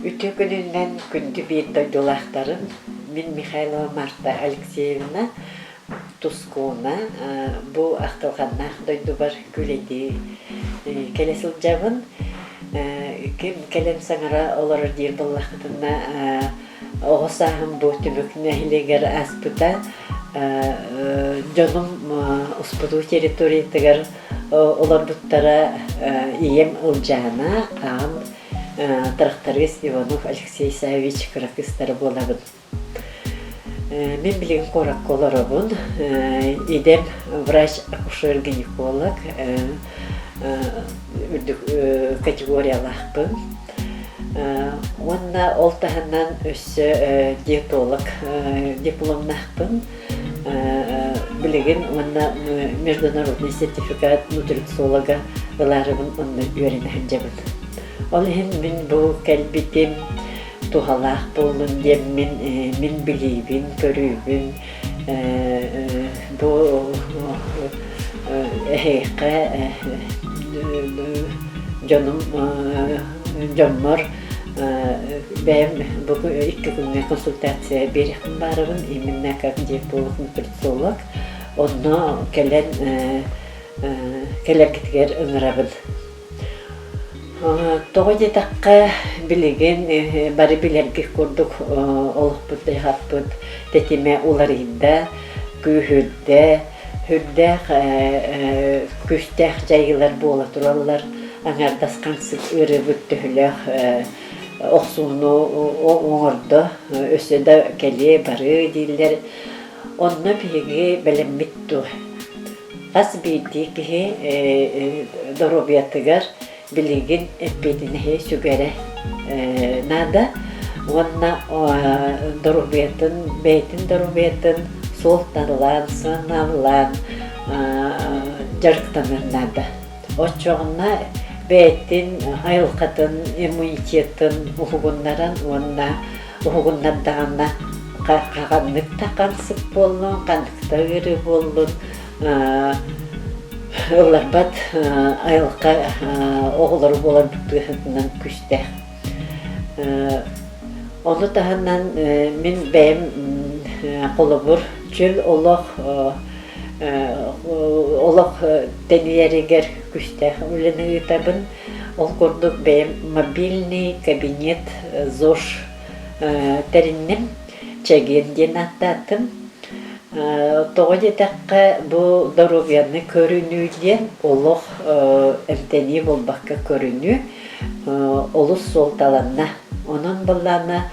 Үтүө күнүнэн күндү биир дойдулаахтарым, мин Михайлова Марта Алексеевна Тускуна бу ахтылҕаннаах дойдубар күүлэйдии кэлэ сылдьабын. Ким кэлэн саҥара олорор диир буоллаххытына, оҕо сааһым бу түмүк нэһилиэгэр ааспыта. Дьонум Успутуу территориятыгар олорбуттара ийэм Ылдьаана, аҕам тракторист Иванов Алексей Саввич кыра кыыстара буолабын. Мин билигин куоракка олоробун. Идэм врач-акушер-гинеколог үрдүк категориялаахпын. Уонна ол таһынан өссө диетолог дипломнаахпын. Билигин уонна международный сертификат нутрициолога ылаарыбын онно үөрэнэ сылдьабын. Ол иһин мин бу кэлбитим туһалаах буоллун диэммин мин билиибин, көрүүбүн бу эһиэхэ дьонум дьоммор бэйэм бу икки күҥҥэ консультация биэриэхпин баарабын именно как диетолог нутрициолог онно кэлэн кэлэргитигэр ыҥырабын. Тоҕо диэтэххэ, билигин бары билэргит курдук олохпут-дьаһахпыт тэтимэ уларыйда, күүһүрдэ, сүрдээх күүстээх дьайыылар буола тураллар. Аҥаардас хамсык ыарыыбыт төһөлөөх охсууну оҥордо, өссө да кэлиэ, барыа дииллэр. Онно биһиги бэлэммит дуо? Хас биирдии киһи доруобуйатыгар билигин эппиэтинэһи сүгэрэ наада уонна доруобуйатын, бэйэтин доруобуйатын суолталаан, сыаналаан дьарыктаныан наада. Оччоҕуна бэйэтин айылҕатын, иммунитетын уһугуннаран уонна уһугуннардаҕына ханнык да хамсык буоллун, ханнык да ыарыы буоллун ылларбат айылҕа оҕолоро буоларбыт быһыытынан күүстээх. Ону таһынан мин бэйэм холобур чөл олох олох тэнийэригэр күүстээх үлэни ыытабын. Ол курдук бэйэм мобильный кабинет ЗОЖ тэринним, Чэгиэн диэн ааттаатым. Тоҕо диэтэххэ, бу доруобуйаны көрүнүү диэн олох эмтэнии буолбакка көрүнүү олус суолталанна. Онон былаана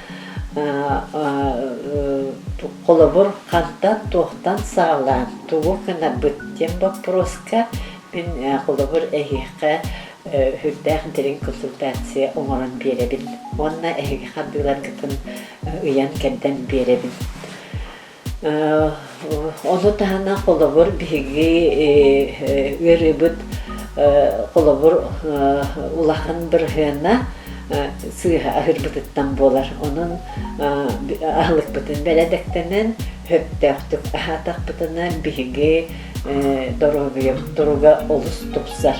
холобур хантан туохтан саҕалаан тугу гынарбыт диэн боппуруоска мин холобур эһиэхэ сүрдээх дириҥ консультация оҥорон биэрэбин уонна эһиги хардыыларгытын ыйан-кэрдэн биэрэбин. Ону таһынан холобур биһиги ыарыыбыт холобур улахан бырыһыана сыыһа аһыырбытыттан буолар. Онон аһылыкпытын бэрэдэктэнэн, сөптөөхтүк аһаатахпытына биһиги доруобуйабыт туруга олус тупсар.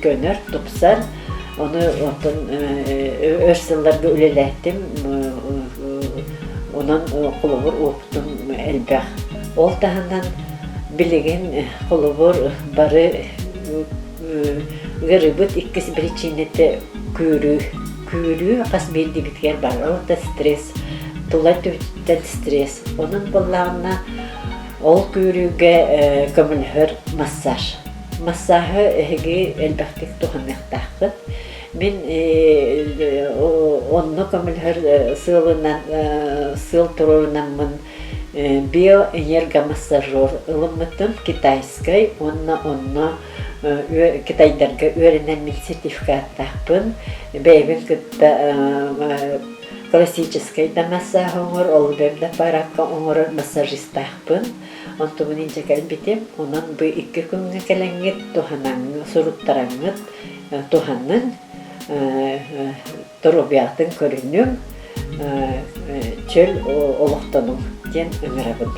Көнөр, тупсар. Ону оттон өр сылларга үлэлээтим. Онон холобур уопутум элбэх. Ол таһынан билигин холобур бары ыарыыбыт иккис биричиинэтэ күүрүү. Күүрүү хас биирдиибитигэр баар. Ол да стресс, тула өттүбүтүттэн стресс. Онон буоллаҕына ол күүрүүгэ көмөлөһөр массаж. Массааһы эһиги элбэхтик туһаныахтааххыт. Мин онно көмөлөһөр сыалынан сыал туруорунаммын биоэнергомассажер ылыммытым китайскай уонна онно китайдарга үөрэнэн мин сертификаттаахпын. Бэйэбин кытта классическай да массаж оҥор, ол да аппараакка оҥорор массажистаахпын. Онтубун илдьэ кэлбитим. Онон бу икки күҥҥэ кэлэҥҥит туһанаҥҥыт, суруттараҥҥыт туһаныҥ, доруобуйаҕытын көрүнүҥ, чөл олохтонуҥ диэн ыҥырабын.